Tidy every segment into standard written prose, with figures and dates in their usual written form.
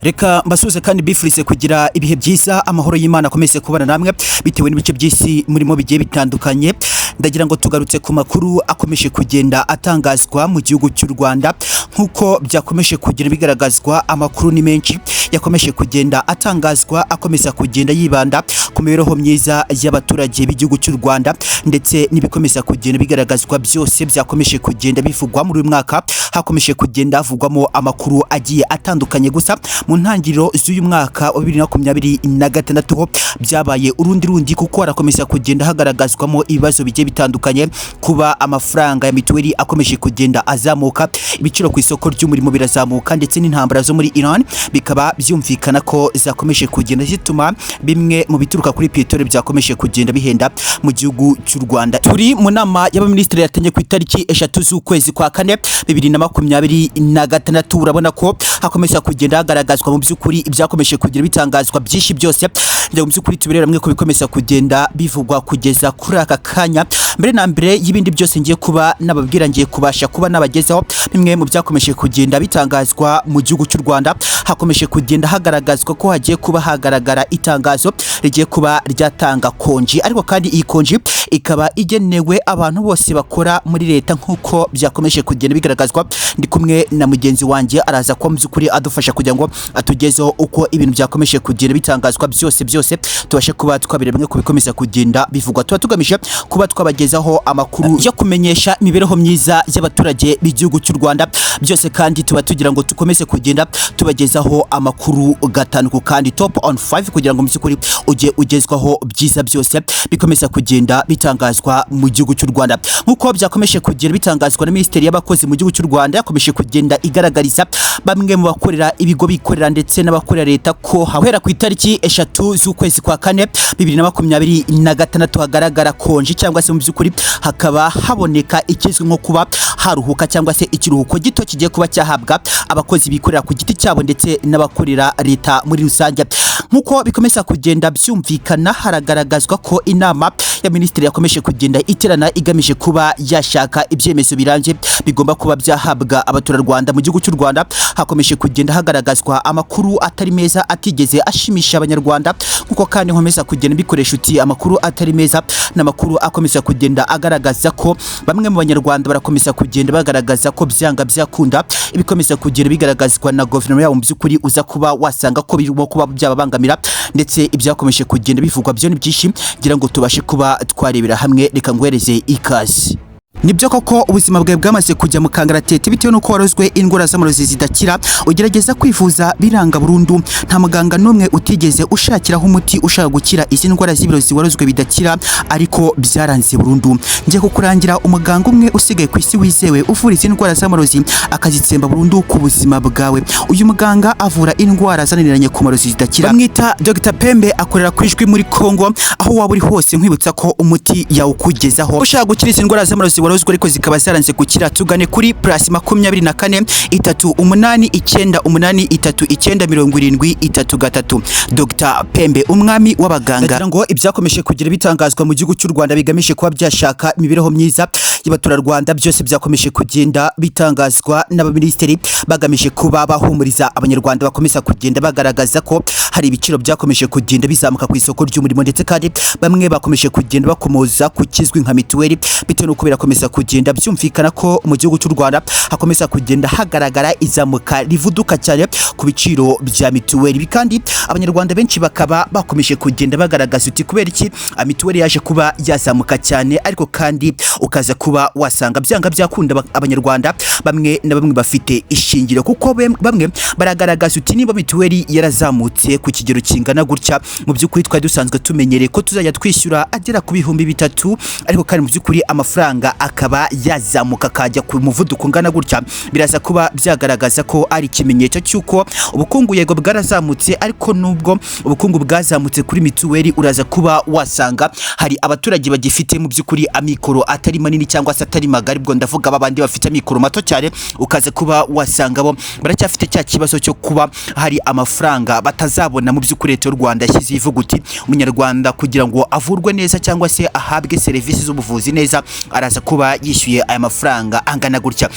Reka mbasuhuze kandi bifurize kugira ibihe byiza, amahoro y'Imana akomeze kubana namwe bitewe n'ibice by'isi murimo bigiye bitandukanye. Ndagira ngo tugarutse ku makuru akomeje kugenda atangazwa mu gihugu cy'u Rwanda. Nk'uko byakomeje kugenda bigaragazwa, amakuru ni menshi yakomeje kugenda atangazwa, akomeza kugenda yibanda ku mibereho myiza y'abaturage b'igihugu cy'u Rwanda, ndetse n'ibikomeza kugenda bigaragazwa byose byakomeje kugenda bivugwa muri uyu mwaka. Hakomeje kugenda havugwamo amakuru agiye atandukanye. Gusa mu ntangiriro z'uyu mwaka wa 2026 ho byabaye urundi rundi, kuko harakomeza kugenda hagaragazwamo ibibazo bigiye bitandukanye: kuba amafaranga ya mituweli akomeje kugenda azamuka, ibiciro ku isoko ry'umurimo birazamuka, ndetse n'intambara zo muri Iran bikaba byumvikana ko zakomeje kugenda zituma bimwe mu bituruka kuri peteroli byakomeje kugenda bihenda mu gihugu cy'u Rwanda. Turi mu nama y'abaminisitiri yatangiye ku itariki 3 z'ukwezi kwa kane 2026. Urabona ko hakomeza kugenda hagaragazwa mu by'ukuri ibyakomeje kugenda bitangazwa byinshi byose. Njya mu by'ukuri tubireba hamwe ko bikomeza kugenda bivugwa kugeza kuri aka kanya. Mbere na mbere y'ibindi byose ngiye kuba nababwira, ngiye kubasha kuba nabagezaho bimwe mu byakomeje kugenda bitangazwa mu gihugu cy'u Rwanda. Hakomeje kugenda hagaragazwa ko hagiye kuba hagaragara itangazo rigiye kuba ryatanga konji, ariko kandi iyi konji ikaba igenewe abantu bose bakora muri leta, nk'uko byakomeje kugenda bigaragazwa. Ndi kumwe na mugenzi wanjye, araza kuba mu by'ukuri adufasha kugira ngo atugezeho uko ibintu byakomeje kugenda bitangazwa byose byose, tubashe kuba twabira bimwe ku bikomeza kugenda bivugwa. Tuba tugamije kuba twabagezaho amakuru yo kumenyesha imibereho myiza y'abaturage b'igihugu cy'u Rwanda byose, kandi tuba tugira ngo dukomeze kugenda tubagezaho amakuru gatanu ku kandi, top on 5, kugira ngo mu by'ukuri ujye ugezwaho byiza byose bikomeza kugenda bitangazwa mu gihugu cy'u Rwanda. Nk'uko byakomeje kugenda bitangazwa na Minisiteri y'Abakozi mu gihugu cy'u Rwanda, yakomeje kugenda igaragariza bamwe mu bakorera ibigo bikorera ndetse n'abakorera leta ko hahera ku itariki 3 z'ukwezi kwa kane 2026 hagaragara konji, cyangwa se mu by'ukuri hakaba haboneka ikizwi nko kuba haruhuka, cyangwa se ikiruhuko gito kigiye kuba cyahabwa abakozi bikorera ku giti cyabo ndetse n'abakorera leta muri rusange. Nk'uko bikomeza kugenda byumvikana, haragaragazwa ko inama ya minisitiri yakomeje kugenda iterana igamije kuba yashaka ibyemezo birambye bigomba kuba byahabwa abaturarwanda mu gihugu cy'u Rwanda. Hakomeje kugenda hagaragazwa amakuru atari meza, atigeze ashimisha Abanyarwanda. Nkuko kandi nkomeza kugenda bikoresha uti amakuru atari meza n'amakuru akomeza kugenda agaragaza ko bamwe mu Banyarwanda barakomeza kugenda bagaragaza ko byanga byakunda ibikomeza kugenda bigaragazwa na guverinoma yabo mu by'ukuri uza kuba wasanga ko birimo kuba byababangamira, ndetse ibyakomeje kugenda bivugwa byo ni byinshi, ngira ngo tubashe kuba twarebera hamwe. Reka nguhereze ikaze. Nibyo koko, ubuzima bwawe bwamaze kujya mu kangaratete bitewe n'uko warozwe indwara z'amarozi zidakira, ugerageza kwivuza biranga burundu. Nta muganga n'umwe utigeze ushakiraho umuti ushaka gukira izi ndwara z'ibirozi warozwe bidakira, ariko byaranze burundu. Ngiye kukurangira umuganga umwe usigaye ku isi wizewe, uvura izi ndwara z'amarozi akazitsemba burundu ku buzima bwawe. Uyu muganga avura indwara zananiranye ku marozi zidakira. Bamwita Dr Pembe, akorera ku Ijwi muri Congo. Aho waba uri hose, nkwibutsa ko umuti yawukugezaho. Ushaka gukira izi ndwara z'amarozi warozwe ariko zikaba zaranze gukira, tugane kuri +24 3 8 9 8 3 9 70 3 3. Dr Pembe, umwami w'abaganga. Ndagira ngo ibyakomeje kugira bitangazwa mu gihugu cy'u Rwanda bigamije kuba byashaka imibereho myiza y'abaturarwanda byose byakomeje kugenda bitangazwa n'abaminisitiri bagamije kuba bahumuriza Abanyarwanda bakomeza kugenda bagaragaza ko hari ibiciro byakomeje kugenda bizamuka ku isoko ry'umurimo, ndetse kandi bamwe bakomeje kugenda bakomoza ku kizwi nka mituweli, bitewe n'uko birakomeza kugenda byumvikana ko mu gihugu cy'u Rwanda hakomeza kugenda hagaragara izamuka rivuduka cyane ku biciro bya mituweli. Ibi kandi Abanyarwanda benshi bakaba bakomeje kugenda bagaragaza uti kubera iki mituweli yaje kuba yazamuka cyane, ariko kandi ukaza kuba wasanga byanga byakunda Abanyarwanda bamwe na bamwe bafite ishingiro, kuko bamwe baragaragaza uti niba mituweli yarazamutse ku kigero kingana gutya, mu by'ukuri twari dusanzwe tumenyereye ko tuzajya twishyura agera ku 3000, ariko kandi mu by'ukuri amafaranga akaba yazamuka akajya ku muvuduko ungana gutya, biraza kuba byagaragaza ko ari ikimenyetso cy'uko ubukungu yego bwarazamutse, ariko nubwo ubukungu bwazamutse kuri mituweli uraza kuba wasanga hari abaturage bagifite mu by'ukuri amikoro atari manini cyangwa se atari magari. Ubwo ndavuga babandi bafite amikoro mato cyane, ukaza kuba wasanga bo baracyafite cya kibazo cyo kuba hari amafaranga batazabona. Mu by'ukuri Leta y'u Rwanda yashyize ivuga uti Umunyarwanda kugira ngo avurwe neza cyangwa se ahabwe serivisi z'ubuvuzi neza, araza kuba yishyuye aya mafaranga angana gutya.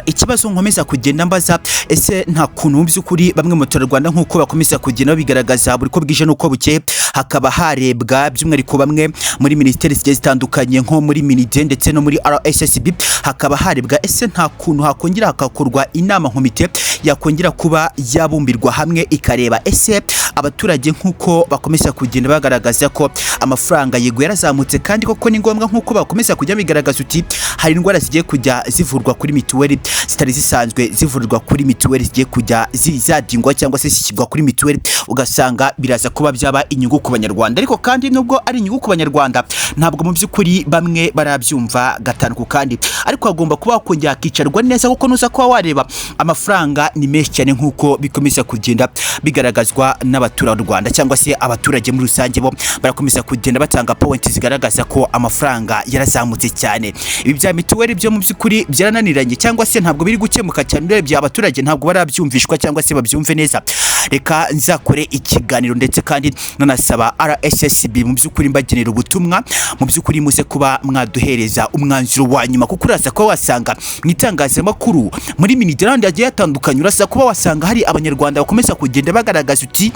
Ikibazo nkomeza kugenda mbaza: ese nta kuntu mu by'ukuri bamwe mu baturarwanda, nk'uko bakomeza kugenda babigaragaza buri ko bwije n'uko bukeye, hakaba harebwa by'umwihariko bamwe muri minisiteri zigiye zitandukanye, nko muri MINIDEH ndetse no muri RSSB, hakaba harebwa ese nta kuntu hakongera hagakorwa inama nkomite yakongera kuba yabumbirwa hamwe, ikareba ese abaturage, nk'uko bakomeza kugenda bagaragaza ko amafaranga yego yarazamutse, kandi koko ni ngombwa, nk'uko bakomeza kujya bigaragaza uti hari indwara zigiye kujya zivurwa kuri mituweli zitari zisanzwe zivurirwa kuri mituweli, zigiye kujya zizadingwa cyangwa se zishyirwa kuri mituweli, ugasanga biraza kuba byaba inyungu ku Banyarwanda? Ariko kandi nubwo ari inyungu ku Banyarwanda, ntabwo mu by'ukuri bamwe barabyumva gatanu ku kandi. Ariko hagomba kuba hakongera hakicarwa neza, kuko nuza kuba wareba amafaranga ni menshi cyane, nk'uko bikomeza kugenda bigaragazwa n'abaturarwanda cyangwa se abaturage muri rusange. Bo barakomeza kugenda batanga point zigaragaza ko amafaranga yarazamutse cyane. Ibi bya mituweli byo mu by'ukuri byarananiranye cyangwa se ntabwo biri gukemuka cyane. Urebye abaturage ntabwo barabyumvishwa cyangwa se babyumve neza. Reka nzakore ikiganiro, ndetse kandi nanasaba RSSB mu by'ukuri, mbagenera ubutumwa, mu by'ukuri muze kuba mwaduhereza umwanzuro wa nyuma, kuko uraza kuba wasanga mu itangazamakuru, muri MINIDEH hagiye hatandukanye, uraza kuba wasanga hari Abanyarwanda bakomeza kugenda bagaragaza uti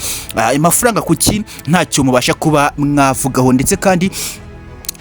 amafaranga kuki ntacyo mubasha kuba mwavugaho? Ndetse kandi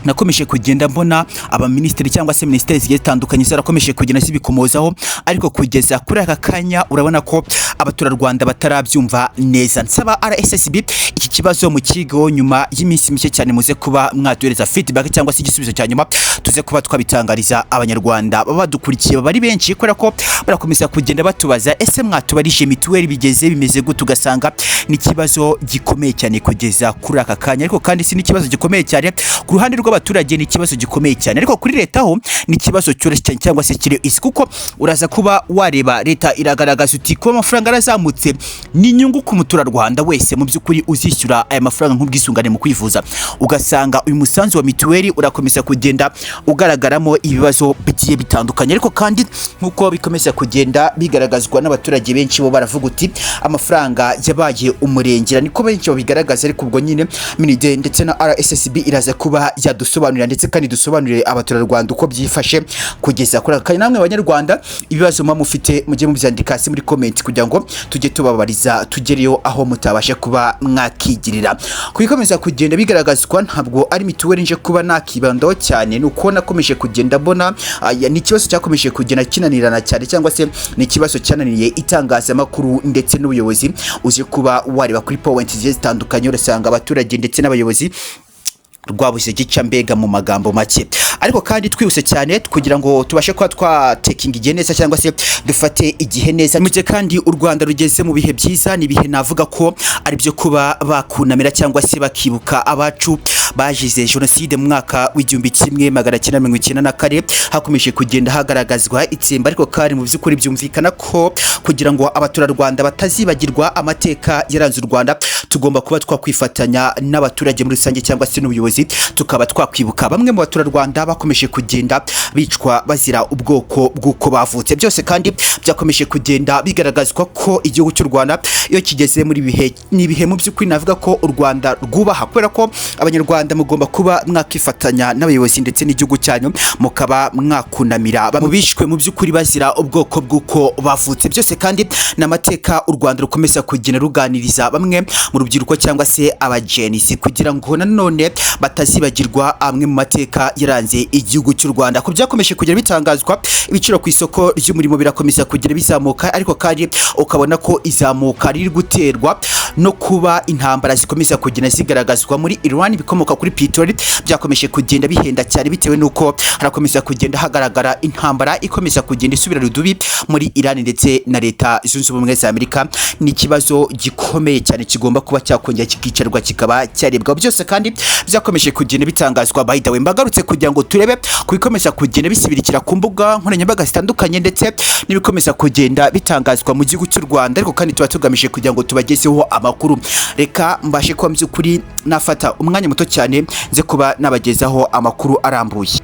nakomeje kugenda mbona abaminisitiri cyangwa se minisiteri zigiye zitandukanye zarakomeje kugenda zibikomozaho, ariko kugeza kuri aka kanya urabona ko abaturarwanda batarabyumva neza. Nsaba RSSB iki kibazo mu kigo, nyuma y'iminsi mike cyane muze kuba mwaduhereza feedback cyangwa se igisubizo cya nyuma, tuze kuba twabitangariza Abanyarwanda baba badukurikiye, baba ari benshi, kubera ko barakomeza kugenda batubaza: ese mwatubarije mituweli bigeze bimeze gute? Ugasanga ni ikibazo gikomeye cyane kugeza kuri aka kanya. Ariko kandi si n'ikibazo gikomeye cyane ku ruhande rw'abaturage, ni ikibazo gikomeye cyane, ariko kuri leta ho ni ikibazo cyoroshye cyane cyangwa se kiri isi, kuko uraza kuba wareba leta iragaragaza uti kuba amafaranga arazamutse ni inyungu ku muturarwanda wese mu by'ukuri uzishyura aya mafaranga nk'ubwisungane mu kwivuza. Ugasanga uyu musanzu wa mituweli urakomeza kugenda ugaragaramo ibibazo bigiye bitandukanye. Ariko kandi nk'uko bikomeza kugenda bigaragazwa n'abaturage benshi, bo baravuga uti amafaranga yabaye umurengera, niko benshi babigaragaza. Ariko ubwo nyine MINIDEH ndetse na RSSB iraza kuba yadusobanurira, ndetse kandi dusobanurire abaturarwanda uko byifashe kugeza kuri aka kanya. Namwe Abanyarwanda, ibibazo muba mufite mujye mubyandika hasi muri comment, kugira ngo tujye tubabariza, tugereyo aho mutabasha kuba mwakigirira. Kubikomeza kugenda bigaragazwa, ntabwo ari mituweli nje kuba nakibandaho cyane, ni uko nakomeje kugenda mbona aya, ni ikibazo cyakomeje kugenda kinanirana cyane, cyangwa se ni ikibazo cyananiye itangazamakuru ndetse n'ubuyobozi. Uzi kuba wareba kuri point zigiye zitandukanye, urasanga abaturage ndetse n'abayobozi rwabuze gica mbega mu magambo make. Ariko kandi twihuse cyane kugira ngo tubashe kuba twatekinga igihe neza cyangwa se dufate igihe neza. Mu gihe kandi u Rwanda rugeze mu bihe byiza, ni ibihe navuga ko ari byo kuba bakunamira cyangwa se bakibuka abacu bajize jenoside mu mwaka w'1994. Hakomeje kugenda hagaragazwa itsemba, ariko kandi mu by'ukuri byumvikana ko kugira ngo abaturarwanda batazibagirwa amateka yaranze u Rwanda, tugomba kuba twakwifatanya n'abaturage muri rusange cyangwa se n'ubuyobozi, tukaba twakwibuka bamwe mu baturarwanda bakomeje kugenda bicwa bazira ubwoko bw'uko bavutse. Byose kandi byakomeje kugenda bigaragazwa ko igihugu cy'u Rwanda iyo kigeze muri bihe, ni ibihe mu by'ukuri navuga ko u Rwanda rwubaha, kubera ko Abanyarwanda mugomba kuba mwakifatanya n'abayobozi ndetse n'igihugu cyanyu, mukaba mwakunamira mu bishwe mu by'ukuri bazira ubwoko bw'uko bavutse. Byose kandi ni amateka u Rwanda rukomeza kugenda ruganiriza bamwe mu rubyiruko cyangwa se abagenisi, kugira ngo nanone batazibagirwa amwe mu mateka yaranze igihugu cy'u Rwanda. Ku byakomeje kugenda bitangazwa, ibiciro ku isoko ry'umurimo birakomeza kugenda bizamuka, ariko kandi ukabona ko izamuka riri guterwa no kuba intambara zikomeza kugenda zigaragazwa muri Iran. Ibikomoka kuri peteroli byakomeje kugenda bihenda cyane, bitewe n'uko harakomeza kugenda hagaragara intambara ikomeza kugenda isubira rudubi muri Iran ndetse na Leta Zunze Ubumwe za Amerika. Ni ikibazo gikomeye cyane kigomba kuba cyakongera kikicarwa, kikaba cyarebwa. Byose kandi byakomeje kugenda bitangazwa. By the way, mbagarutse kugira ngo turebe ku bikomeza kugenda bisibirikira ku mbuga nkoranyambaga zitandukanye, ndetse n'ibikomeza kugenda bitangazwa mu gihugu cy'u Rwanda. Ariko kandi tuba tugamije kugira ngo tubagezeho amakuru. Reka mbashe kuba mu by'ukuri nafata umwanya muto cyane nze kuba nabagezaho amakuru arambuye.